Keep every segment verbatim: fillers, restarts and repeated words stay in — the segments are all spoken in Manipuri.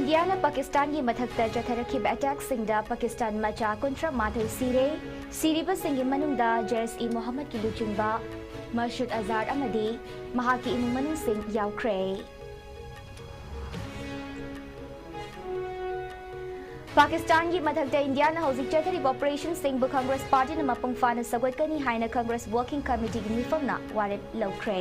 ꯏꯟꯗꯤꯌꯥꯅ ꯄꯥꯀꯤꯁꯇꯥꯟꯒꯤ ꯃꯊꯛꯇ ꯆꯠꯊꯔꯛꯈꯤꯕ ꯑꯦꯇꯦꯛꯁꯤꯡꯗ ꯄꯥꯀꯤꯁꯇꯥꯟ ꯃꯆꯥ ꯀꯨꯟꯊ꯭ꯔꯥ ꯃꯥꯊꯣꯏ ꯁꯤꯔꯦ꯫ ꯁꯤꯔꯤꯕꯁꯤꯡꯒꯤ ꯃꯅꯨꯡꯗ ꯖꯩꯁ-ꯏ-ꯃꯣꯍꯝꯃꯗꯀꯤ ꯂꯨꯆꯤꯡꯕ ꯃꯁꯨꯗ ꯑꯖꯍꯔ ꯑꯃꯗꯤ ꯃꯍꯥꯛꯀꯤ ꯏꯃꯨꯡ ꯃꯅꯨꯡꯁꯤꯡ ꯌꯥꯎꯈ꯭ꯔꯦ꯫ ꯄꯥꯀꯤꯁꯇꯥꯟꯒꯤ ꯃꯊꯛꯇ ꯏꯟꯗꯤꯌꯥꯅ ꯍꯧꯖꯤꯛ ꯆꯠꯊꯔꯤꯕ ꯑꯣꯄꯔꯦꯁꯟꯁꯤꯡꯕꯨ ꯀꯪꯒ꯭ꯔꯦꯁ ꯄꯥꯔꯇꯤꯅ ꯃꯄꯨꯡ ꯐꯥꯅ ꯁꯧꯒꯠꯀꯅꯤ ꯍꯥꯏꯅ ꯀꯪꯒ꯭ꯔꯦꯁ ꯋꯥꯔꯀꯤꯡ ꯀꯃꯤꯇꯤꯒꯤ ꯃꯤꯐꯝꯅ ꯋꯥꯔꯦꯞ ꯂꯧꯈ꯭ꯔꯦ꯫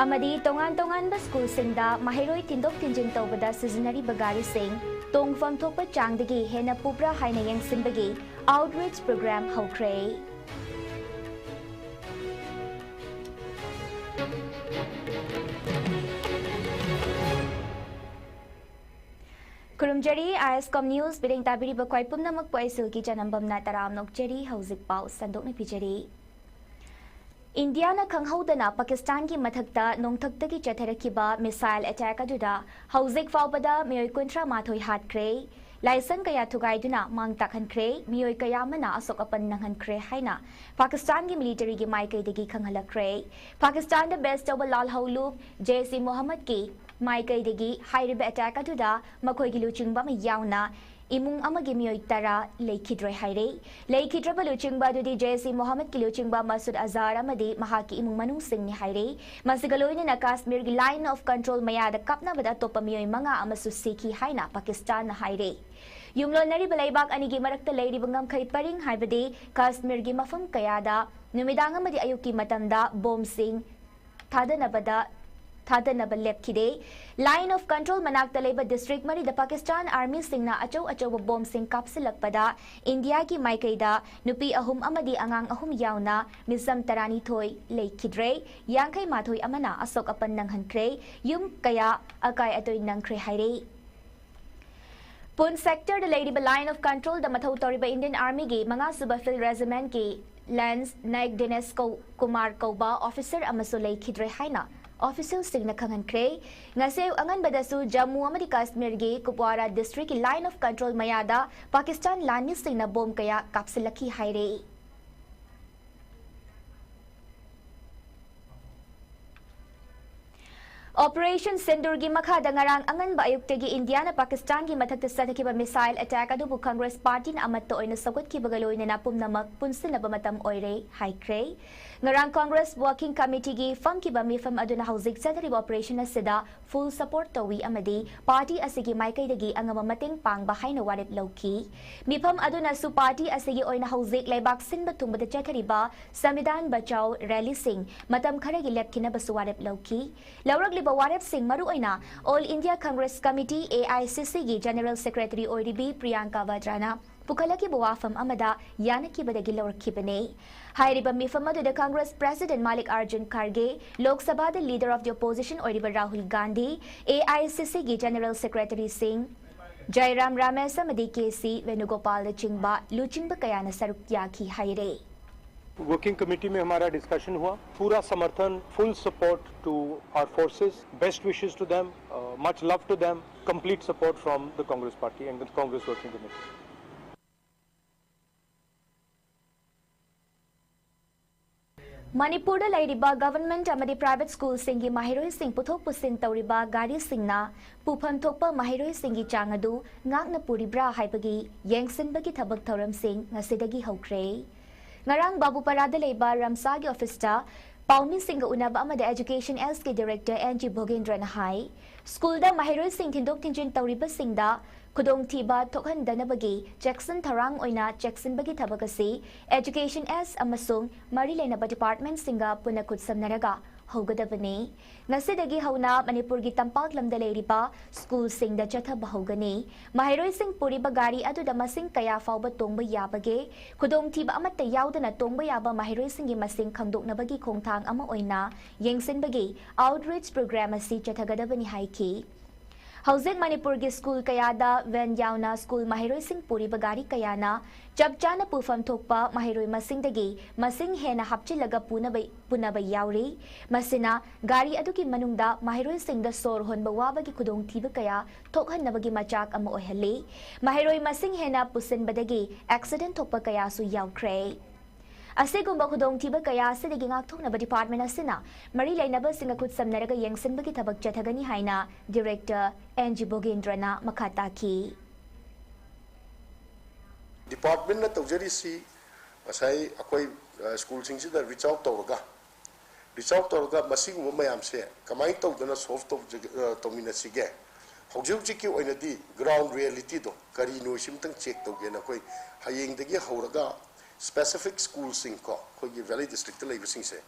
ꯑꯃꯗꯤ ꯇꯣꯉꯥꯟ ꯇꯣꯉꯥꯟꯕ ꯁ꯭ꯀꯨꯜꯁꯤꯡꯗ ꯃꯍꯩꯔꯣꯏ ꯊꯤꯟꯗꯣꯛ ꯊꯤꯟꯖꯤꯟ ꯇꯧꯕꯗ ꯁꯤꯖꯤꯟꯅꯔꯤꯕ ꯒꯥꯔꯤꯁꯤꯡ ꯇꯣꯡꯐꯝ ꯊꯣꯛꯄ ꯆꯥꯡꯗꯒꯤ ꯍꯦꯟꯅ ꯄꯨꯕ꯭ꯔꯥ ꯍꯥꯏꯅ ꯌꯦꯡꯁꯤꯟꯕꯒꯤ ꯑꯥꯎꯠꯔꯤꯆ ꯄ꯭ꯔꯣꯒ꯭ꯔꯥꯝ ꯍꯧꯈ꯭ꯔꯦ꯫ ꯈꯨꯔꯨꯝꯖꯔꯤ, ꯑꯥꯏ ꯑꯦꯁ ꯀꯣꯝ ꯅ꯭ꯌꯨꯁ ꯃꯤꯠꯌꯦꯡ ꯇꯥꯕꯤꯔꯤꯕ ꯈ꯭ꯋꯥꯏ ꯄꯨꯝꯅꯃꯛꯄꯨ ꯑꯩ ꯁꯤꯜꯀꯤ ꯆꯅꯝꯕꯝꯅ ꯇꯔꯥꯝꯅ ꯑꯣꯛꯆꯔꯤ꯫ ꯍꯧꯖꯤꯛ ꯄꯥꯎ ꯁꯟꯗꯣꯛꯅ ꯄꯤꯖꯔꯤ꯫ ꯏꯟꯗꯤꯌꯥꯅ ꯈꯪꯍꯧꯗꯅ ꯄꯥꯀꯤꯁꯇꯥꯟꯒꯤ ꯃꯊꯛꯇ ꯅꯣꯡꯊꯛꯇꯒꯤ ꯆꯠꯊꯔꯛꯈꯤꯕ ꯃꯤꯁꯥꯏꯜ ꯑꯦꯇꯦꯛ ꯑꯗꯨꯗ ꯍꯧꯖꯤꯛ ꯐꯥꯎꯕꯗ ꯃꯤꯑꯣꯏ ꯀꯨꯟꯊ꯭ꯔꯥ ꯃꯥꯊꯣꯏ ꯍꯥꯠꯈ꯭ꯔꯦ꯫ ꯂꯥꯏꯁꯪ ꯀꯌꯥ ꯊꯨꯒꯥꯏꯗꯨꯅ ꯃꯥꯡ ꯇꯥꯛꯍꯟꯈ꯭ꯔꯦ꯫ ꯃꯤꯑꯣꯏ ꯀꯌꯥ ꯑꯃꯅ ꯑꯁꯣꯛ ꯑꯄꯟ ꯅꯪꯍꯟꯈ꯭ꯔꯦ ꯍꯥꯏꯅ ꯄꯥꯀꯤꯁꯇꯥꯟꯒꯤ ꯃꯤꯂꯤꯇꯔꯤꯒꯤ ꯃꯥꯏꯀꯩꯗꯒꯤ ꯈꯪꯍꯜꯂꯛꯈ꯭ꯔꯦ꯫ ꯄꯥꯀꯤꯁꯇꯥꯟꯗ ꯕꯦꯁ ꯇꯧꯕ ꯂꯥꯜꯍꯧꯂꯨꯞ ꯖꯩꯁ-ꯏ-ꯃꯣꯍꯝꯃꯗꯀꯤ ꯃꯥꯏꯀꯩꯗꯒꯤ ꯍꯥꯏꯔꯤꯕ ꯑꯦꯇꯦꯛ ꯑꯗꯨꯗ ꯃꯈꯣꯏꯒꯤ ꯂꯨꯆꯤꯡꯕ ꯑꯃ ꯌꯥꯎꯅ ꯏꯃꯨꯡ ꯑꯃꯒꯤ ꯃꯤꯑꯣꯏ ꯇꯔꯥ ꯂꯩꯈꯤꯗ꯭ꯔꯦ ꯍꯥꯏꯔꯦ꯫ ꯂꯩꯈꯤꯗ꯭ꯔꯕ ꯂꯨꯆꯤꯡꯕ ꯑꯗꯨꯗꯤ ꯖꯩꯁ-ꯏ-ꯃꯣꯍꯝꯃꯗꯀꯤ ꯂꯨꯆꯤꯡꯕ ꯃꯁꯨꯗ ꯑꯖꯍꯔ ꯑꯃꯗꯤ ꯃꯍꯥꯛꯀꯤ ꯏꯃꯨꯡ ꯃꯅꯨꯡꯁꯤꯡꯅꯤ ꯍꯥꯏꯔꯦ꯫ ꯃꯁꯤꯒ ꯂꯣꯏꯅꯅ ꯀꯥꯁꯃꯤꯔꯒꯤ ꯂꯥꯏꯟ ꯑꯣꯐ ꯀꯟꯇ꯭ꯔꯣꯜ ꯃꯌꯥꯗ ꯀꯥꯞꯅꯕꯗ ꯑꯇꯣꯞꯄ ꯃꯤꯑꯣꯏ ꯃꯉꯥ ꯑꯃꯁꯨ ꯁꯤꯈꯤ ꯍꯥꯏꯅ ꯄꯥꯀꯤꯁꯇꯥꯟꯅ ꯍꯥꯏꯔꯦ꯫ ꯌꯨꯝꯂꯣꯟꯅꯔꯤꯕ ꯂꯩꯕꯥꯛ ꯑꯅꯤꯒꯤ ꯃꯔꯛꯇ ꯂꯩꯔꯤꯕ ꯉꯝꯈꯩ ꯄꯔꯤꯡ, ꯍꯥꯏꯕꯗꯤ ꯀꯥꯁꯃꯤꯔꯒꯤ ꯃꯐꯝ ꯀꯌꯥꯗ ꯅꯨꯃꯤꯗꯥꯡ ꯑꯃꯗꯤ ꯑꯌꯨꯛꯀꯤ ꯃꯇꯝꯗ ꯕꯣꯝꯁꯤꯡ ꯊꯥꯗꯅꯕꯗ, ꯊꯥꯗꯅꯕ ꯂꯦꯞꯈꯤꯗꯦ꯫ ꯂꯥꯏꯟ ꯑꯣꯐ ꯀꯟꯇ꯭ꯔꯣꯜ ꯃꯅꯥꯛꯇ ꯂꯩꯕ ꯗꯤꯁꯇ꯭ꯔꯤꯛ ꯃꯔꯤꯗ ꯄꯥꯀꯤꯁꯇꯥꯟ ꯑꯥꯔꯃꯤꯁꯤꯡꯅ ꯑꯆꯧ ꯑꯆꯧꯕ ꯕꯣꯝꯁꯤꯡ ꯀꯥꯞꯁꯤꯜꯂꯛꯄꯗ ꯏꯟꯗꯤꯌꯥꯒꯤ ꯃꯥꯏꯀꯩꯗ ꯅꯨꯄꯤ ꯑꯍꯨꯝ ꯑꯃꯗꯤ ꯑꯉꯥꯡ ꯑꯍꯨꯝ ꯌꯥꯎꯅ ꯃꯤꯆꯝ ꯇꯔꯥꯅꯤꯊꯣꯏ ꯂꯩꯈꯤꯗ꯭ꯔꯦ꯫ ꯌꯥꯡꯈꯩ ꯃꯥꯊꯣꯏ ꯑꯃꯅ ꯑꯁꯣꯛ ꯑꯄꯟ ꯅꯪꯍꯟꯈ꯭ꯔꯦ꯫ ꯌꯨꯝ ꯀꯌꯥ ꯑꯀꯥꯏ ꯑꯇꯣꯏ ꯅꯪꯈ꯭ꯔꯦ ꯍꯥꯏꯔꯦ꯫ ꯄꯨꯟꯆ ꯁꯦꯛꯇꯔꯗ ꯂꯩꯔꯤꯕ ꯂꯥꯏꯟ ꯑꯣꯐ ꯀꯟꯇ꯭ꯔꯣꯜꯗ ꯃꯊꯧ ꯇꯧꯔꯤꯕ ꯏꯟꯗꯤꯌꯟ ꯑꯥꯔꯃꯤꯒꯤ ꯃꯉꯥꯁꯨꯕ ꯐꯤꯜꯗ ꯔꯦꯖꯤꯃꯦꯟꯠꯀꯤ ꯂꯦꯟꯁ ꯅꯥꯌꯛ ꯗꯤꯅꯦꯁ ꯀꯧ-, ꯀꯨꯃꯥꯔ ꯀꯧꯕ ꯑꯣꯐꯤꯁꯔ ꯑꯃꯁꯨ ꯂꯩꯈꯤꯗ꯭ꯔꯦ ꯍꯥꯏꯅ ꯑꯣꯐꯤꯁꯤꯌꯦꯜꯁꯤꯡꯅ ꯈꯪꯍꯟꯈ꯭ꯔꯦ꯫ ꯉꯁꯤ ꯑꯌꯨꯛ ꯑꯉꯟꯕꯗꯁꯨ ꯖꯝꯃꯨ ꯑꯃꯗꯤ ꯀꯥꯁꯃꯤꯔꯒꯤ ꯀꯨꯞꯋꯥꯔꯥ ꯗꯤꯁꯇ꯭ꯔꯤꯛꯀꯤ ꯂꯥꯏꯟ ꯑꯣꯐ ꯀꯟꯇ꯭ꯔꯣꯜ ꯃꯌꯥꯗ ꯄꯥꯀꯤꯁꯇꯥꯟ ꯂꯥꯟꯃꯤꯁꯤꯡꯅ ꯕꯣꯝ ꯀꯌꯥ ꯀꯥꯞꯁꯤꯜꯂꯛꯈꯤ ꯍꯥꯏꯔꯦ꯫ Operation Sindoorꯒꯤ ꯃꯈꯥꯗ ꯉꯔꯥꯡ ꯑꯉꯟꯕ ꯑꯌꯨꯛꯇꯒꯤ ꯏꯟꯗꯤꯌꯥꯅ ꯄꯥꯀꯤꯁꯇꯥꯟꯒꯤ ꯃꯊꯛꯇ ꯆꯠꯊꯈꯤꯕ missile attack ꯑꯗꯨꯕꯨ Congress partyꯅ ꯑꯃꯠꯇ ꯑꯣꯏꯅ ꯁꯧꯒꯠꯈꯤꯕꯒ ꯂꯣꯏꯅꯅ ꯄꯨꯝꯅꯃꯛ ꯄꯨꯟꯁꯤꯟꯅꯕ ꯃꯇꯝ ꯑꯣꯏꯔꯦ ꯍꯥꯏꯈ꯭ꯔꯦ꯫ ꯉꯔꯥꯡ Congress Working Committeeꯒꯤ ꯐꯝꯈꯤꯕ ꯃꯤꯐꯝ ꯑꯗꯨꯅ ꯍꯧꯖꯤꯛ ꯆꯠꯊꯔꯤꯕ operation ꯑꯁꯤꯗ full support ꯇꯧꯏ ꯑꯃꯗꯤ party ꯑꯁꯤꯒꯤ ꯃꯥꯏꯀꯩꯗꯒꯤ ꯑꯉꯝꯕ ꯃꯇꯦꯡ ꯄꯥꯡꯕ ꯍꯥꯏꯅ ꯋꯥꯔꯦꯞ ꯂꯧꯈꯤ꯫ ꯃꯤꯐꯝ ꯑꯗꯨꯅꯁꯨ party ꯑꯁꯤꯒꯤ ꯑꯣꯏꯅ ꯍꯧꯖꯤꯛ ꯂꯩꯕꯥꯛ ꯁꯤꯟꯕ ꯊꯨꯡꯕꯗ ꯆꯠꯊꯔꯤꯕ Sanvidhan Bachao rallyꯁꯤꯡ ꯃꯇꯝ ꯈꯔꯒꯤ ꯂꯦꯞꯈꯤꯅꯕꯁꯨ ꯋꯥꯔꯦꯞ ꯂꯧꯈꯤ꯫ ꯂꯧꯔꯛꯂꯤꯕ ꯋꯥꯔꯦꯞꯁꯤꯡ ꯃꯔꯨꯑꯣꯏꯅ All India Congress Committee, AICCꯒꯤ General Secretary ꯑꯣꯏꯔꯤꯕꯤ Priyanka ꯚꯗ꯭ꯔꯥꯅ ꯄꯨꯈꯠꯂꯛꯈꯤꯕ ꯋꯥꯐꯝ ꯑꯃꯗ ꯌꯥꯅꯈꯤꯕꯗꯒꯤ ꯂꯧꯔꯛꯈꯤꯕꯅꯤ꯫ ꯍꯥꯏꯔꯤꯕ ꯃꯤꯐꯝ ꯑꯗꯨꯗ Congress President ꯃꯥꯂꯤꯛ ꯑꯥꯔꯖꯨꯟ ꯈꯥꯔꯒꯦ, ꯂꯣꯛ ꯁꯚꯥꯗ Leader of the Opposition ꯑꯣꯏꯔꯤꯕ ꯔꯥꯍꯨꯜ ꯒꯥꯟꯙꯤ, AICCꯒꯤ General Secretaryꯁꯤꯡ ꯖꯥꯏꯔꯥꯝ ꯔꯥꯃꯦꯁ ꯑꯃꯗꯤ ꯀꯦ ꯁꯤ ꯋꯦꯅꯨꯒꯣꯄꯥꯜꯅꯆꯤꯡꯕ ꯂꯨꯆꯤꯡꯕ ꯀꯌꯥꯅ ꯁꯔꯨꯛ ꯌꯥꯈꯤ ꯍꯥꯏꯔꯦ꯫ Working Committee में हमारा डिस्कशन हुआ। पूरा समर्थन, full support to our forces, best wishes to them, much love to them, complete support from the Congress Party and the Congress Working Committee. ꯃꯅꯤꯄꯨꯔꯗ ꯂꯩꯔꯤꯕ government ꯑꯃꯗꯤ private schoolꯁꯤꯡꯒꯤ ꯃꯍꯩꯔꯣꯏꯁꯤꯡ ꯄꯨꯊꯣꯛ ꯄꯨꯁꯤꯟ ꯇꯧꯔꯤꯕ ꯒꯥꯔꯤꯁꯤꯡꯅ ꯄꯨꯐꯝ ꯊꯣꯛꯄ ꯃꯍꯩꯔꯣꯏꯁꯤꯡꯒꯤ ꯆꯥꯡ ꯑꯗꯨ ꯉꯥꯛꯅ ꯄꯨꯔꯤꯕ꯭ꯔꯥ ꯍꯥꯏꯕꯒꯤ ꯌꯦꯡꯁꯤꯟꯕꯒꯤ ꯊꯕꯛ ꯊꯧꯔꯝꯁꯤꯡ ꯉꯁꯤꯗꯒꯤ ꯍꯧꯈ꯭ꯔꯦ꯫ ꯉꯔꯥꯡ ꯕꯥꯕꯨꯄꯥꯔꯥꯗ ꯂꯩꯕ ꯔꯝꯁꯥꯒꯤ officeꯇ ꯄꯥꯎꯃꯤꯁꯤꯡꯒ ꯎꯅꯕ ꯑꯃꯗ Education Sꯀꯤ Director N G ꯚꯣꯒꯦꯟꯗ꯭ꯔꯅ ꯍꯥꯏ, schoolꯗ ꯃꯍꯩꯔꯣꯏꯁꯤꯡ ꯊꯤꯟꯗꯣꯛ ꯊꯤꯟꯖꯤꯟ ꯇꯧꯔꯤꯕꯁꯤꯡꯗ ꯈꯨꯗꯣꯡꯊꯤꯕ ꯊꯣꯛꯍꯟꯗꯅꯕꯒꯤ ꯆꯦꯛꯁꯤꯟ ꯊꯧꯔꯥꯡ ꯑꯣꯏꯅ ꯆꯦꯛꯁꯤꯟꯕꯒꯤ ꯊꯕꯛ ꯑꯁꯤ Education S ꯑꯃꯁꯨꯡ ꯃꯔꯤ ꯂꯩꯅꯕ departmentꯁꯤꯡꯒ ꯄꯨꯟꯅ ꯈꯨꯠꯁꯝꯅꯔꯒ ꯍꯧꯒꯗꯕꯅꯤ꯫ ꯉꯁꯤꯗꯒꯤ ꯍꯧꯅ ꯃꯅꯤꯄꯨꯔꯒꯤ ꯇꯝꯄꯥꯛ ꯂꯝꯗ ꯂꯩꯔꯤꯕ schoolꯁꯤꯡꯗ ꯆꯠꯊꯕ ꯍꯧꯒꯅꯤ꯫ ꯃꯍꯩꯔꯣꯏꯁꯤꯡ ꯄꯨꯔꯤꯕ ꯒꯥꯔꯤ ꯑꯗꯨꯗ ꯃꯁꯤꯡ ꯀꯌꯥ ꯐꯥꯎꯕ ꯇꯣꯡꯕ ꯌꯥꯕꯒꯦ, ꯈꯨꯗꯣꯡꯊꯤꯕ ꯑꯃꯠꯇ ꯌꯥꯎꯗꯅ ꯇꯣꯡꯕ ꯌꯥꯕ ꯃꯍꯩꯔꯣꯏꯁꯤꯡꯒꯤ ꯃꯁꯤꯡ ꯈꯪꯗꯣꯛꯅꯕꯒꯤ ꯈꯣꯡꯊꯥꯡ ꯑꯃ ꯑꯣꯏꯅ ꯌꯦꯡꯁꯤꯟꯕꯒꯤ outreach program ꯑꯁꯤ ꯆꯠꯊꯒꯗꯕꯅꯤ ꯍꯥꯏꯈꯤ꯫ ꯍꯧꯖꯤꯛ ꯃꯅꯤꯄꯨꯔꯒꯤ school ꯀꯌꯥꯗ van ꯌꯥꯎꯅ school ꯃꯍꯩꯔꯣꯏꯁꯤꯡ ꯄꯨꯔꯤꯕ ꯒꯥꯔꯤ ꯀꯌꯥꯅ ꯆꯞ ꯆꯥꯅ ꯄꯨꯐꯝ ꯊꯣꯛꯄ ꯃꯍꯩꯔꯣꯏ ꯃꯁꯤꯡꯗꯒꯤ ꯃꯁꯤꯡ ꯍꯦꯟꯅ ꯍꯥꯞꯆꯤꯜꯂꯒ ꯄꯨꯅꯕ, ꯄꯨꯅꯕ ꯌꯥꯎꯔꯤ꯫ ꯃꯁꯤꯅ ꯒꯥꯔꯤ ꯑꯗꯨꯒꯤ ꯃꯅꯨꯡꯗ ꯃꯍꯩꯔꯣꯏꯁꯤꯡꯗ ꯁꯣꯔ ꯍꯣꯟꯕ ꯋꯥꯕꯒꯤ ꯈꯨꯗꯣꯡꯊꯤꯕ ꯀꯌꯥ ꯊꯣꯛꯍꯟꯅꯕꯒꯤ ꯃꯆꯥꯛ ꯑꯃ ꯑꯣꯏꯍꯜꯂꯤ꯫ ꯃꯍꯩꯔꯣꯏ ꯃꯁꯤꯡ ꯍꯦꯟꯅ ꯄꯨꯁꯤꯟꯕꯗꯒꯤ accident ꯊꯣꯛꯄ ꯀꯌꯥꯁꯨ ꯌꯥꯎꯈ꯭ꯔꯦ꯫ ꯑꯁꯤꯒꯨꯝꯕ ꯈꯨꯗꯣꯡꯊꯤꯕ ꯀꯌꯥ ꯑꯁꯤꯗꯒꯤ ꯉꯥꯛꯊꯣꯛꯅꯕ department ꯑꯁꯤꯅ ꯃꯔꯤ ꯂꯩꯅꯕꯁꯤꯡꯒ ꯈꯨꯠꯁꯝꯅꯔꯒ ꯌꯦꯡꯁꯤꯟꯕꯒꯤ ꯊꯕꯛ ꯆꯠꯊꯒꯅꯤ ꯍꯥꯏꯅ Director N G ꯚꯣꯒꯦꯟꯗ꯭ꯔꯅ ꯃꯈꯥ ꯇꯥꯈꯤ꯫ Departmentꯅ ꯇꯧꯖꯔꯤꯁꯤ ꯉꯁꯥꯏ ꯑꯩꯈꯣꯏ, ꯑ, schoolꯁꯤꯡꯁꯤꯗ reach out ꯇꯧꯔꯒ, reach out ꯇꯧꯔꯒ ꯃꯁꯤꯒꯨꯝꯕ ꯃꯌꯥꯝꯁꯦ ꯀꯃꯥꯏꯅ ꯇꯧꯗꯅ solve ꯇꯧꯖꯒ-, ꯑ, ꯇꯧꯃꯤꯟꯅꯁꯤꯒꯦ? ꯍꯧꯖꯤꯛ ꯍꯧꯖꯤꯛꯀꯤ ꯑꯣꯏꯅꯗꯤ ground realityꯗꯣ ꯀꯔꯤꯅꯣ ꯁꯤꯃꯇꯪ check ꯇꯧꯒꯦꯅ ꯑꯩꯈꯣꯏ ꯍꯌꯦꯡꯗꯒꯤ ꯍꯧꯔꯒ specific schoolꯁꯤꯡ ꯀꯣ, ꯑꯩꯈꯣꯏꯒꯤ Valley Districtꯇ ꯂꯩꯕꯁꯤꯡꯁꯦ,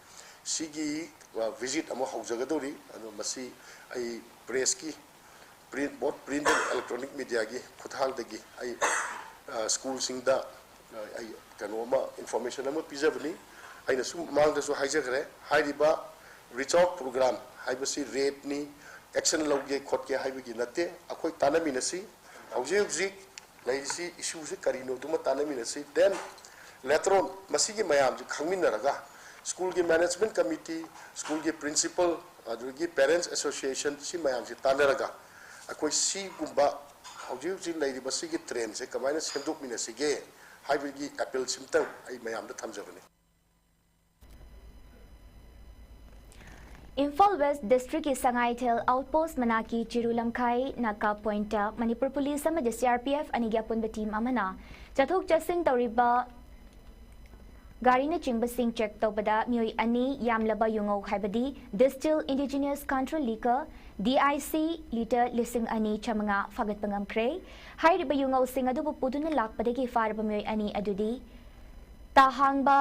ꯁꯤꯒꯤ, ꯑ, visit ꯑꯃ ꯍꯧꯖꯒꯗꯧꯔꯤ꯫ ꯑꯗꯣ ꯃꯁꯤ ꯑꯩ pressꯀꯤ, print, both print and electronic mediaꯒꯤ ꯈꯨꯠꯊꯥꯡꯗꯒꯤ ꯑꯩ, ꯑ, schoolꯁꯤꯡꯗ, ꯑ, ꯑꯩ ꯀꯩꯅꯣ ꯑꯃ, information ꯑꯃ ꯄꯤꯖꯕꯅꯤ꯫ ꯑꯩꯅ ꯁꯨꯝ ꯃꯃꯥꯡꯗꯁꯨ ꯍꯥꯏꯖꯈ꯭ꯔꯦ, ꯍꯥꯏꯔꯤꯕ reach out program ꯍꯥꯏꯕꯁꯤ rapeꯅꯤ, action ꯂꯧꯒꯦ ꯈꯣꯠꯀꯦ ꯍꯥꯏꯕꯒꯤ ꯅꯠꯇꯦ꯫ ꯑꯩꯈꯣꯏ ꯇꯥꯟꯅꯃꯤꯟꯅꯁꯤ꯫ ꯍꯧꯖꯤꯛ ꯍꯧꯖꯤꯛ ꯂꯩꯔꯤꯁꯤ issueꯁꯤ ꯀꯔꯤꯅꯣꯗꯨꯃ ꯇꯥꯟꯅꯃꯤꯟꯅꯁꯤ꯫ Then later on ꯃꯁꯤꯒꯤ ꯃꯌꯥꯝꯁꯤ ꯈꯪꯃꯤꯟꯅꯔꯒ schoolꯒꯤ management committee, schoolꯒꯤ principal, ꯑꯗꯨꯗꯒꯤ parents association ꯁꯤ ꯃꯌꯥꯝꯁꯤ ꯇꯥꯟꯅꯔꯒ ꯑꯩꯈꯣꯏ ꯁꯤꯒꯨꯝꯕ ꯍꯧꯖꯤꯛ ꯍꯧꯖꯤꯛ ꯂꯩꯔꯤꯕ ꯁꯤꯒꯤ trendꯁꯦ ꯀꯃꯥꯏꯅ ꯁꯦꯝꯗꯣꯛꯃꯤꯟꯅꯁꯤꯒꯦ ꯍꯥꯏꯕꯒꯤ appeal ꯁꯤꯝꯇꯪ ꯑꯩ ꯃꯌꯥꯝꯗ ꯊꯝꯖꯕꯅꯤ꯫ ꯏꯝꯐꯥꯜ West Districtꯀꯤ ꯁꯉꯥꯏꯊꯦꯜ outpost ꯃꯅꯥꯛꯀꯤ ꯆꯤꯔꯨ ꯂꯝꯈꯥꯏ ꯅꯥꯀꯥ pointꯇ ꯃꯅꯤꯄꯨꯔ Police ꯑꯃꯗꯤ C R P F ꯑꯅꯤꯒꯤ ꯑꯄꯨꯟꯕ team ꯑꯃꯅ ꯆꯠꯊꯣꯛ ꯆꯠꯁꯤꯟ ꯇꯧꯔꯤꯕ ꯒꯥꯔꯤꯅꯆꯤꯡꯕꯁꯤꯡ check ꯇꯧꯕꯗ ꯃꯤꯑꯣꯏ ꯑꯅꯤ ꯌꯥꯝꯂꯕ ꯌꯨꯉꯧ ꯍꯥꯏꯕꯗꯤ distilled indigenous country liquor, D I C, litre ꯂꯤꯁꯤꯡ ꯑꯅꯤ ꯆꯥꯃꯉꯥ ꯐꯥꯒꯠꯄ ꯉꯝꯈ꯭ꯔꯦ꯫ ꯍꯥꯏꯔꯤꯕ ꯌꯨꯉꯧꯁꯤꯡ ꯑꯗꯨꯕꯨ ꯄꯨꯗꯨꯅ ꯂꯥꯛꯄꯗꯒꯤ ꯐꯥꯔꯕ ꯃꯤꯑꯣꯏ ꯑꯅꯤ ꯑꯗꯨꯗꯤ ꯇꯥꯍꯥꯡꯕ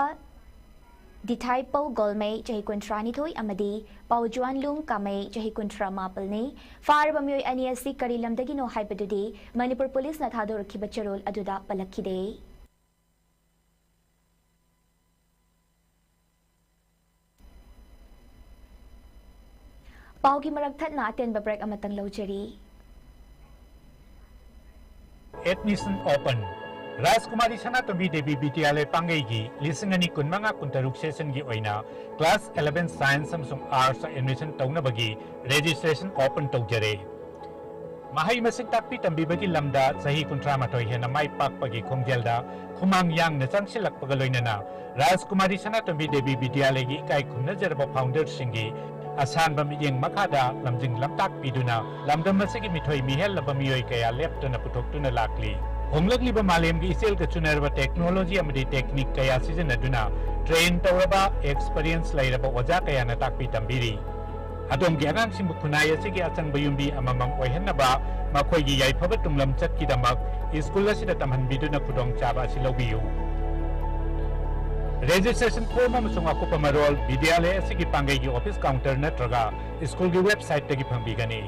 ꯗꯤꯊꯥꯏꯄꯧ ꯒꯣꯜꯃꯩ, ꯆꯍꯤ ꯀꯨꯟꯊ꯭ꯔꯥ ꯅꯤꯊꯣꯏ, ꯑꯃꯗꯤ ꯄꯥꯎꯖ꯭ꯋꯥꯟꯂꯨꯡ ꯀꯥꯃꯩ, ꯆꯍꯤ ꯀꯨꯟꯊ꯭ꯔꯥ ꯃꯥꯄꯜꯅꯤ꯫ ꯐꯥꯔꯕ ꯃꯤꯑꯣꯏ ꯑꯅꯤ ꯑꯁꯤ ꯀꯔꯤ ꯂꯝꯗꯒꯤꯅꯣ ꯍꯥꯏꯕꯗꯨꯗꯤ ꯃꯅꯤꯄꯨꯔ Policeꯅ ꯊꯥꯗꯣꯔꯛꯈꯤꯕ ꯆꯦꯔꯣꯜ ꯑꯗꯨꯗ ꯄꯜꯂꯛꯈꯤꯗꯦ꯫ ꯄꯥꯎꯒꯤ ꯃꯔꯛ ꯊꯠꯅ ꯑꯇꯦꯟꯕ break ꯑꯃꯇꯪ ꯂꯧꯖꯔꯤ꯫ Admission open꯫ ꯔꯥꯖꯀꯨꯃꯥꯔꯤ ꯁꯅꯥꯇꯣꯝꯕꯤ ꯗꯦꯕꯤ ꯕꯤꯗ꯭ꯌꯥꯂꯌ ꯄꯥꯡꯒꯩꯒꯤ ꯂꯤꯁꯤꯡ ꯑꯅꯤ ꯀꯨꯟꯃꯉꯥ ꯀꯨꯟꯇꯔꯨꯛ sessionꯒꯤ ꯑꯣꯏꯅ class eleven science ꯑꯃꯁꯨꯡ artsꯇ admission ꯇꯧꯅꯕꯒꯤ registration open ꯇꯧꯖꯔꯦ꯫ ꯃꯍꯩ ꯃꯁꯤꯡ ꯇꯥꯛꯄꯤ ꯇꯝꯕꯤꯕꯒꯤ ꯂꯝꯗ ꯆꯍꯤ ꯀꯨꯟꯊ꯭ꯔꯥ ꯃꯥꯊꯣꯏ ꯍꯦꯟꯅ ꯃꯥꯏ ꯄꯥꯛꯄꯒꯤ ꯈꯣꯡꯖꯦꯜꯗ ꯈꯨꯃꯥꯡ ꯌꯥꯡꯅ ꯆꯪꯁꯤꯜꯂꯛꯄꯒ ꯂꯣꯏꯅꯅ ꯔꯥꯖꯀꯨꯃꯥꯔꯤ ꯁꯅꯥꯇꯣꯝꯕꯤ ꯗꯦꯕꯤ ꯕꯤꯗ꯭ꯌꯥꯂꯌꯒꯤ ꯏꯀꯥꯏ ꯈꯨꯝꯅꯖꯔꯕ ꯐꯥꯎꯟꯗꯔꯁꯤꯡꯒꯤ ꯑꯁꯥꯟꯕ ꯃꯤꯠꯌꯦꯡ ꯃꯈꯥꯗ ꯂꯝꯖꯤꯡ ꯂꯝꯇꯥꯛꯄꯤꯗꯨꯅ ꯂꯝꯗꯝ ꯑꯁꯤꯒꯤ ꯃꯤꯊꯣꯏ ꯃꯤꯍꯦꯜꯂꯕ ꯃꯤꯑꯣꯏ ꯀꯌꯥ ꯂꯦꯞꯇꯅ ꯄꯨꯊꯣꯛꯇꯨꯅ ꯂꯥꯛꯂꯤ꯫ ꯍꯣꯡꯂꯛꯂꯤꯕ ꯃꯥꯂꯦꯝꯒꯤ ꯏꯆꯦꯜꯒ ꯆꯨꯅꯔꯕ ꯇꯦꯛꯅꯣꯂꯣꯖꯤ ꯑꯃꯗꯤ ꯇꯦꯛꯅꯤꯛ ꯀꯌꯥ ꯁꯤꯖꯤꯟꯅꯗꯨꯅ ꯇ꯭ꯔꯦꯟ ꯇꯧꯔꯕ, ꯑꯦꯛꯁꯄꯔꯤꯌꯦꯟꯁ ꯂꯩꯔꯕ ꯑꯣꯖꯥ ꯀꯌꯥꯅ ꯇꯥꯛꯄꯤ ꯇꯝꯕꯤꯔꯤ꯫ ꯑꯗꯣꯝꯒꯤ ꯑꯉꯥꯡꯁꯤꯡꯕꯨ ꯈꯨꯟꯅꯥꯏ ꯑꯁꯤꯒꯤ ꯑꯆꯪꯕ ꯌꯨꯝꯕꯤ ꯑꯃꯃꯝ ꯑꯣꯏꯍꯟꯅꯕ ꯃꯈꯣꯏꯒꯤ ꯌꯥꯏꯐꯕ ꯇꯨꯡꯂꯝꯆꯠꯀꯤꯗꯃꯛ ꯁ꯭ꯀꯨꯜ ꯑꯁꯤꯗ ꯇꯝꯍꯟꯕꯤꯗꯨꯅ ꯈꯨꯗꯣꯡꯆꯥꯕ ꯑꯁꯤ ꯂꯧꯕꯤꯌꯨ꯫ ꯔꯦꯖꯤꯁꯇ꯭ꯔꯦꯁꯟ ꯐꯣꯔꯝ ꯑꯃꯁꯨꯡ ꯑꯀꯨꯞꯄ ꯃꯔꯣꯜ ꯕꯤꯗ꯭ꯌꯥꯂꯌ ꯑꯁꯤꯒꯤ ꯄꯥꯡꯒꯩꯒꯤ ꯑꯣꯐꯤꯁ ꯀꯥꯎꯟꯇꯔ ꯅꯠꯇ꯭ꯔꯒ ꯁ꯭ꯀꯨꯜꯒꯤ ꯋꯦꯕꯁꯥꯏꯠꯇꯒꯤ ꯐꯪꯕꯤꯒꯅꯤ꯫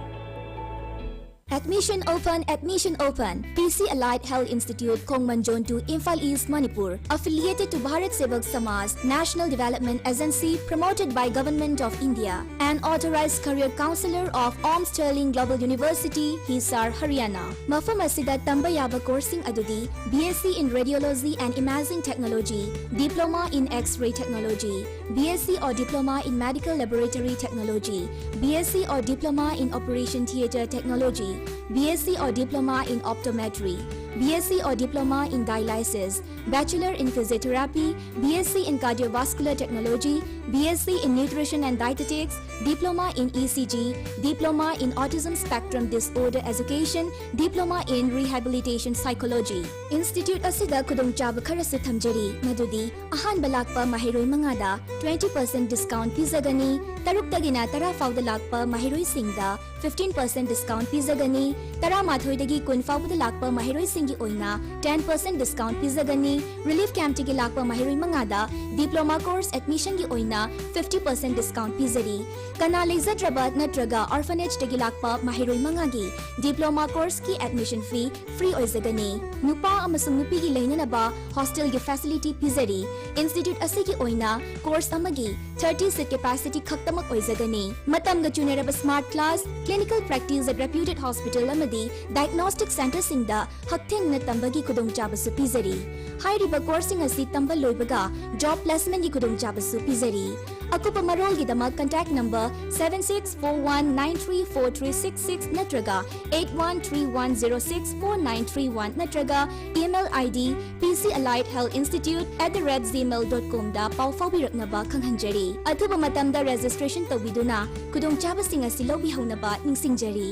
Admission open, admission open. P C Allied Health Institute, Khongman Zone two, Imphal East, Manipur. Affiliated to Bharat Sevak Samaj, National Development Agency, promoted by Government of India. An authorized career counselor of Om Sterling Global University, Hisar, Haryana. ꯃꯐꯝ ꯑꯁꯤꯗ ꯇꯝꯕ ꯌꯥꯕ ꯀꯣꯔꯁꯁꯤꯡ ꯑꯗꯨꯗꯤ B S c in Radiology and Imaging Technology, Diploma in X-ray Technology, B S c or Diploma in Medical Laboratory Technology, B S c or Diploma in Operation Theatre Technology, B S c or Diploma in Optometry, B S c or Diploma in Dialysis, Bachelor in Physiotherapy, B S c in Cardiovascular Technology, B S c in Nutrition and Dietetics, Diploma in E C G, Diploma in Autism Spectrum Disorder Education, Diploma in Rehabilitation Psychology. Institute ꯑꯁꯤꯗ ꯈꯨꯗꯣꯡꯆꯥꯕ ꯈꯔꯁꯨ ꯊꯝꯖꯔꯤ, ꯃꯗꯨꯗꯤ ꯑꯍꯥꯟꯕ ꯂꯥꯛꯄ ꯃꯍꯩꯔꯣꯏ ꯃꯉꯥꯗ twenty percent discount ꯄꯤꯖꯒꯅꯤ, ꯇꯔꯨꯛꯇꯒꯤꯅ ꯇꯔꯥ ꯐꯥꯎꯗ ꯂꯥꯛꯄ ꯃꯍꯩꯔꯣꯏꯁꯤꯡꯗ fifteen percent discount ꯄꯤꯖꯒꯅꯤ, ꯇꯔꯥꯃꯥꯊꯣꯏꯗꯒꯤ ꯀꯨꯟ ꯐꯥꯎꯕꯗ ꯂꯥꯛꯄ ꯃꯍꯩꯔꯣꯏꯁꯤꯡꯒꯤ ꯑꯣꯏꯅ ten percent discount ꯄꯤꯖꯒꯅꯤ, relief campꯇꯒꯤ ꯂꯥꯛꯄ ꯃꯍꯩꯔꯣꯏ ꯃꯉꯥꯗ diploma course admissionꯒꯤ ꯑꯣꯏꯅ fifty percent discount ꯄꯤꯖꯔꯤ꯫ ꯀꯅꯥ ꯂꯩꯖꯗ꯭ꯔꯕ ꯅꯠꯇ꯭ꯔꯒ orphanageꯇꯒꯤ ꯂꯥꯛꯄ ꯃꯍꯩꯔꯣꯏ ꯃꯉꯥꯒꯤ diploma courseꯀꯤ admission fee free ꯑꯣꯏꯖꯒꯅꯤ꯫ ꯅꯨꯄꯥ ꯑꯃꯁꯨꯡ ꯅꯨꯄꯤꯒꯤ ꯂꯩꯅꯅꯕ hostelꯒꯤ facility ꯄꯤꯖꯔꯤ꯫ Institute ꯑꯁꯤꯒꯤ ꯑꯣꯏꯅ course ꯑꯃꯒꯤ thirty seat capacity ꯈꯛꯇꯃꯛ ꯑꯣꯏꯖꯒꯅꯤ꯫ ꯃꯇꯝꯒ ꯆꯨꯅꯔꯕ smart class, clinical practice at reputed hospital ꯑꯃꯗꯤ diagnostic centreꯁꯤꯡꯗ ꯍꯛꯊꯦꯡ ꯅ ꯇꯝꯕꯒꯤ ꯈꯨꯗꯣꯡꯆꯥꯕꯁꯨ ꯄꯤꯖꯔꯤ꯫ ꯍꯥꯏꯔꯤꯕ courseꯁꯤꯡ ꯑꯁꯤ ꯇꯝꯕ ꯂꯣꯏꯕꯒ job placementꯀꯤ ꯈꯨꯗꯣꯡꯆꯥꯕꯁꯨ ꯄꯤꯖꯔꯤ꯫ ꯑꯀꯨꯞꯄ ꯃꯔꯣꯜꯒꯤꯗꯃꯛ contact number seven six four one nine three four three six six ꯅꯠꯇ꯭ꯔꯒ eight one three one zero six four nine three one ꯅꯠꯇ꯭ꯔꯒ email ID P C Allied Health Institute at the rate gmail dot comꯗ ꯄꯥꯎ ꯐꯥꯎꯕꯤꯔꯛꯅꯕ ꯈꯪꯍꯟꯖꯔꯤ꯫ ꯑꯊꯨꯕ ꯃꯇꯝꯗ registration ꯇꯧꯕꯤꯗꯨꯅ ꯈꯨꯗꯣꯡꯆꯥꯕꯁꯤꯡ ꯑꯁꯤ ꯂꯧꯕꯤꯍꯧꯅꯕ ꯅꯤꯡꯁꯤꯡꯖꯔꯤ꯫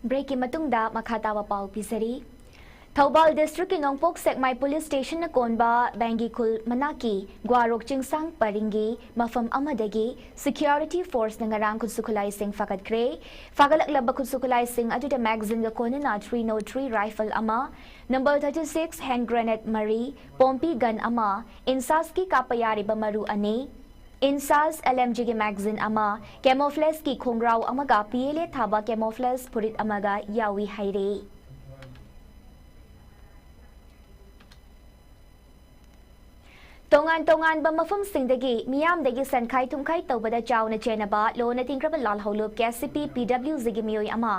Breakꯀꯤ ꯃꯇꯨꯡꯗ ꯃꯈꯥ ꯇꯥꯕ ꯄꯥꯎ ꯄꯤꯖꯔꯤ꯫ ꯊꯧꯕꯥꯜ districtꯀꯤ ꯅꯣꯡꯄꯣꯛ ꯁꯦꯛꯃꯥꯏ police stationꯅ ꯀꯣꯟꯕ ꯕꯦꯡꯒꯤ ꯈꯨꯜ ꯃꯅꯥꯛꯀꯤ ꯒ꯭ꯋꯥꯔꯣꯛ ꯆꯤꯡꯁꯥꯡ ꯄꯔꯤꯡꯒꯤ ꯃꯐꯝ ꯑꯃꯗꯒꯤ security forceꯅ ꯉꯔꯥꯡ ꯈꯨꯠꯁꯨ ꯈꯨꯠꯂꯥꯏꯁꯤꯡ ꯐꯥꯒꯠꯈ꯭ꯔꯦ꯫ ꯐꯥꯒꯠꯂꯛꯂꯕ ꯈꯨꯠꯁꯨ ꯈꯨꯠꯂꯥꯏꯁꯤꯡ ꯑꯗꯨꯗ magazineꯒ ꯀꯣꯟꯅꯅ three nought three rifle ꯑꯃ, number thirty six hand grenade ꯃꯔꯤ, ꯄꯣꯝꯄꯤ gun ꯑꯃ, INSASꯀꯤ ꯀꯥꯞꯄ ꯌꯥꯔꯤꯕ ꯃꯔꯨ ꯑꯅꯤ, INSAS LMGꯒꯤ magazine ꯑꯃ, camouflageꯀꯤ ꯈꯣꯡꯒ꯭ꯔꯥꯎ ꯑꯃꯒ PLA ꯊꯥꯕ camouflage ꯐꯨꯔꯤꯠ ꯑꯃꯒ ꯌꯥꯎꯏ ꯍꯥꯏꯔꯤ꯫ ꯇꯣꯉꯥꯟ ꯇꯣꯉꯥꯟꯕ ꯃꯐꯝꯁꯤꯡꯗꯒꯤ ꯃꯤꯌꯥꯝꯗꯒꯤ ꯁꯦꯟꯈꯥꯏ ꯊꯨꯝꯈꯥꯏ ꯇꯧꯕꯗ ꯆꯥꯎꯅ ꯆꯦꯟꯅꯕ ꯂꯣꯟꯅ ꯇꯤꯡꯈ꯭ꯔꯕ ꯂꯥꯜꯍꯧꯂꯨꯞ KCP PWGꯒꯤ ꯃꯤꯑꯣꯏ ꯑꯃ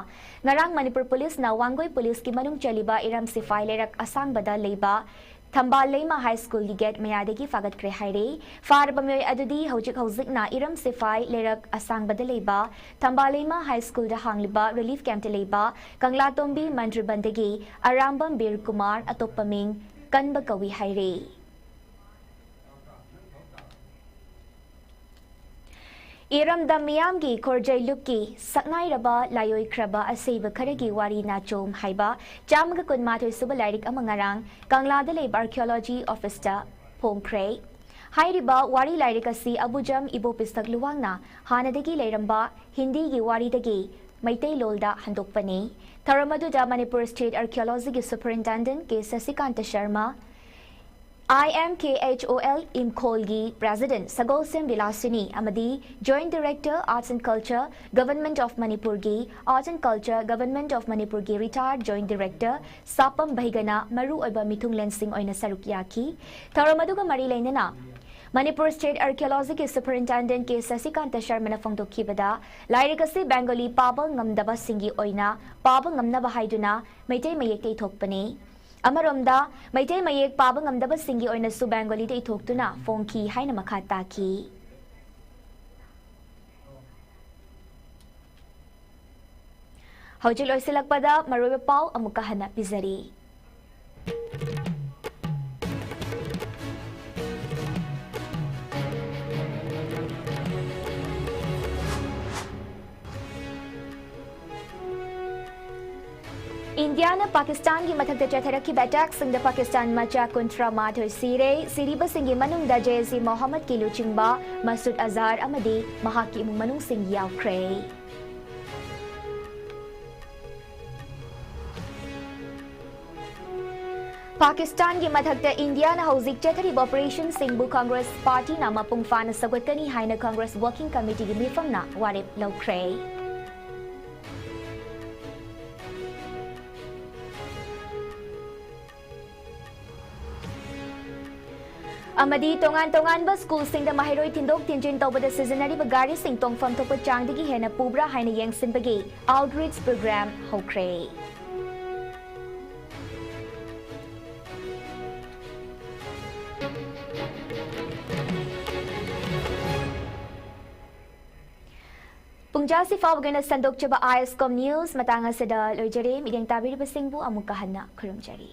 ꯉꯔꯥꯡ ꯃꯅꯤꯄꯨꯔ policeꯅ ꯋꯥꯡꯒꯣꯏ policeꯀꯤ ꯃꯅꯨꯡ ꯆꯜꯂꯤꯕ ꯏꯔꯝ ꯁꯤꯐꯥꯏ ꯂꯩꯔꯛ ꯑꯁꯥꯡꯕꯗ ꯂꯩꯕ ꯊꯝꯕꯥꯜ ꯂꯩꯃ High Schoolꯒꯤ gate ꯃꯌꯥꯗꯒꯤ ꯐꯥꯒꯠꯈ꯭ꯔꯦ ꯍꯥꯏꯔꯤ꯫ ꯐꯥꯔꯕ ꯃꯤꯑꯣꯏ ꯑꯗꯨꯗꯤ ꯍꯧꯖꯤꯛ ꯍꯧꯖꯤꯛꯅ ꯏꯔꯝ ꯁꯤꯐꯥꯏ ꯂꯩꯔꯛ ꯑꯁꯥꯡꯕꯗ ꯂꯩꯕ ꯊꯝꯕꯥꯜ ꯂꯩꯃ High Schoolꯗ ꯍꯥꯡꯂꯤꯕ relief campꯇ ꯂꯩꯕ ꯀꯪꯂꯥꯇꯣꯝꯕꯤ ꯃꯟꯇ꯭ꯔꯤꯕꯟꯗꯒꯤ ꯑꯔꯥꯝꯕꯝ ꯕꯤꯔ ꯀꯨꯃꯥꯔ, ꯑꯇꯣꯞꯄ ꯃꯤꯡ ꯀꯟꯕ ꯀꯧꯏ ꯍꯥꯏꯔꯤ꯫ ꯏꯔꯝꯗꯝ ꯃꯤꯌꯥꯝꯒꯤ ꯈꯣꯔꯖꯩ ꯂꯨꯞꯀꯤ ꯁꯛꯅꯥꯏꯔꯕ ꯂꯥꯏꯑꯣꯏꯈ꯭ꯔꯕ ꯑꯁꯤꯕ ꯈꯔꯒꯤ ꯋꯥꯔꯤ ꯅꯥꯆꯣꯝ ꯍꯥꯏꯕ ꯆꯥꯝꯃꯒ ꯀꯨꯟꯃꯥꯊꯣꯏ ꯁꯨꯕ ꯂꯥꯏꯔꯤꯛ ꯑꯃ ꯉꯔꯥꯡ ꯀꯪꯂꯥꯗ ꯂꯩꯕ Archaeology Officeꯇ ꯐꯣꯡꯈ꯭ꯔꯦ꯫ ꯍꯥꯏꯔꯤꯕ ꯋꯥꯔꯤ ꯂꯥꯏꯔꯤꯛ ꯑꯁꯤ ꯑꯕꯨꯖꯝ ꯏꯕꯣꯄꯤꯁꯛ ꯂꯨꯋꯥꯡꯅ ꯍꯥꯟꯅꯗꯒꯤ ꯂꯩꯔꯝꯕ ꯍꯤꯟꯗꯤꯒꯤ ꯋꯥꯔꯤꯗꯒꯤ ꯃꯩꯇꯩꯂꯣꯜꯗ ꯍꯟꯗꯣꯛꯄꯅꯤ꯫ ꯊꯧꯔꯝ ꯑꯗꯨꯗ ꯃꯅꯤꯄꯨꯔ State Archaeologyꯒꯤ Superintendent ꯀꯦ ꯁꯁꯤꯀꯥꯟꯇ ꯁꯔꯃ, IMKHOL ꯏꯝꯐꯥꯜꯒꯤ President ꯁꯒꯣꯜꯁꯦꯝ ꯕꯤꯂꯥꯁꯤꯅꯤ ꯑꯃꯗꯤ Joint Director Arts and Culture, Government of ꯃꯅꯤꯄꯨꯔꯒꯤ Arts and Culture, Government of ꯃꯅꯤꯄꯨꯔꯒꯤ retired Joint Director ꯁꯥꯄꯝ ꯕꯩꯒꯅ ꯃꯔꯨꯑꯣꯏꯕ ꯃꯤꯊꯨꯡꯂꯦꯟꯁꯤꯡ ꯑꯣꯏꯅ ꯁꯔꯨꯛ ꯌꯥꯈꯤ꯫ ꯊꯧꯔꯝ ꯑꯗꯨꯒ ꯃꯔꯤ ꯂꯩꯅꯅ ꯃꯅꯤꯄꯨꯔ ꯁ꯭ꯇꯦꯠ ꯑꯥꯔꯀꯤꯑꯣꯂꯣꯖꯤꯒꯤ ꯁꯨꯄꯔꯤꯟꯇꯦꯟꯗꯦꯟꯠ ꯀꯦ ꯁꯁꯤꯀꯥꯟꯇ ꯁꯔꯃꯅ ꯐꯣꯡꯗꯣꯛꯈꯤꯕꯗ, ꯂꯥꯏꯔꯤꯛ ꯑꯁꯤ ꯕꯦꯡꯒꯣꯂꯤ ꯄꯥꯕ ꯉꯝꯗꯕꯁꯤꯡꯒꯤ ꯑꯣꯏꯅ ꯄꯥꯕ ꯉꯝꯅꯕ ꯍꯥꯏꯗꯨꯅ ꯃꯩꯇꯩ ꯃꯌꯦꯛꯇ ꯏꯊꯣꯛꯄꯅꯤ꯫ ꯑꯃꯔꯣꯝꯗ, ꯃꯩꯇꯩ ꯃꯌꯦꯛ ꯄꯥꯕ ꯉꯝꯗꯕꯁꯤꯡꯒꯤ ꯑꯣꯏꯅꯁꯨ ꯕꯦꯡꯒꯣꯂꯤꯗ ꯏꯊꯣꯛꯇꯨꯅ ꯐꯣꯡꯈꯤ ꯍꯥꯏꯅ ꯃꯈꯥ ꯇꯥꯈꯤ꯫ ꯍꯧꯖꯤꯛ ꯂꯣꯏꯁꯤꯜꯂꯛꯄꯗ ꯃꯔꯨꯑꯣꯏꯕ ꯄꯥꯎ ꯑꯃꯨꯛꯀ ꯍꯟꯅ ꯄꯤꯖꯔꯤ꯫ ꯏꯟꯗꯤꯌꯥꯅ ꯄꯥꯀꯤꯁꯇꯥꯟꯒꯤ ꯃꯊꯛꯇ ꯆꯠꯊꯔꯛꯈꯤꯕ ꯑꯦꯇꯦꯛꯁꯤꯡꯗ ꯄꯥꯀꯤꯁꯇꯥꯟ ꯃꯆꯥ ꯀꯨꯟꯊ꯭ꯔꯥ ꯃꯥꯊꯣꯏ ꯁꯤꯔꯦ꯫ ꯁꯤꯔꯤꯕꯁꯤꯡꯒꯤ ꯃꯅꯨꯡꯗ ꯖꯦ ꯁꯤ ꯃꯣꯍꯝꯃꯗꯀꯤ ꯂꯨꯆꯤꯡꯕ ꯃꯁꯨꯗ ꯑꯖꯍꯔ ꯑꯃꯗꯤ ꯃꯍꯥꯛꯀꯤ ꯏꯃꯨꯡ ꯃꯅꯨꯡꯁꯤꯡ ꯌꯥꯎꯈ꯭ꯔꯦ꯫ ꯄꯥꯀꯤꯁꯇꯥꯟꯒꯤ ꯃꯊꯛꯇ ꯏꯟꯗꯤꯌꯥꯅ ꯍꯧꯖꯤꯛ ꯆꯠꯊꯔꯤꯕ ꯑꯣꯄꯔꯦꯁꯟꯁꯤꯡꯕꯨ ꯀꯪꯒ꯭ꯔꯦꯁ ꯄꯥꯔꯇꯤꯅ ꯃꯄꯨꯡ ꯐꯥꯅ ꯁꯧꯒꯠꯀꯅꯤ ꯍꯥꯏꯅ ꯀꯪꯒ꯭ꯔꯦꯁ ꯋꯥꯔꯀꯤꯡ ꯀꯃꯤꯇꯤꯒꯤ ꯃꯤꯐꯝꯅ ꯋꯥꯔꯦꯞ ꯂꯧꯈ꯭ꯔꯦ꯫ ꯑꯃꯗꯤ ꯇꯣꯉꯥꯟ ꯇꯣꯉꯥꯟꯕ ꯁ꯭ꯀꯨꯜꯁꯤꯡꯗ ꯃꯍꯩꯔꯣꯏ ꯊꯤꯟꯗꯣꯛ ꯊꯤꯟꯖꯤꯟ ꯇꯧꯕꯗ ꯁꯤꯖꯤꯟꯅꯔꯤꯕ ꯒꯥꯔꯤꯁꯤꯡ ꯇꯣꯡꯐꯝ ꯊꯣꯛꯄ ꯆꯥꯡꯗꯒꯤ ꯍꯦꯟꯅ ꯄꯨꯕ꯭ꯔꯥ ꯍꯥꯏꯅ ꯌꯦꯡꯁꯤꯟꯕꯒꯤ ꯑꯥꯎꯠꯔꯤꯆ ꯄ꯭ꯔꯣꯒ꯭ꯔꯥꯝ ꯍꯧꯈ꯭ꯔꯦ꯫ ꯄꯨꯡꯖꯥꯁꯤ ꯐꯥꯎꯕꯒꯤ ꯑꯣꯏꯅ ꯁꯟꯗꯣꯛꯆꯕ ꯑꯥꯏ ꯑꯦꯁ ꯀꯣꯝ ꯅ꯭ꯌꯨꯁ ꯃꯇꯥꯡ ꯑꯁꯤꯗ ꯂꯣꯏꯖꯔꯦ꯫ ꯃꯤꯠꯌꯦꯡ ꯇꯥꯕꯤꯔꯤꯕꯁꯤꯡꯕꯨ ꯑꯃꯨꯛꯀ ꯍꯟꯅ ꯈꯨꯔꯨꯝꯖꯔꯤ꯫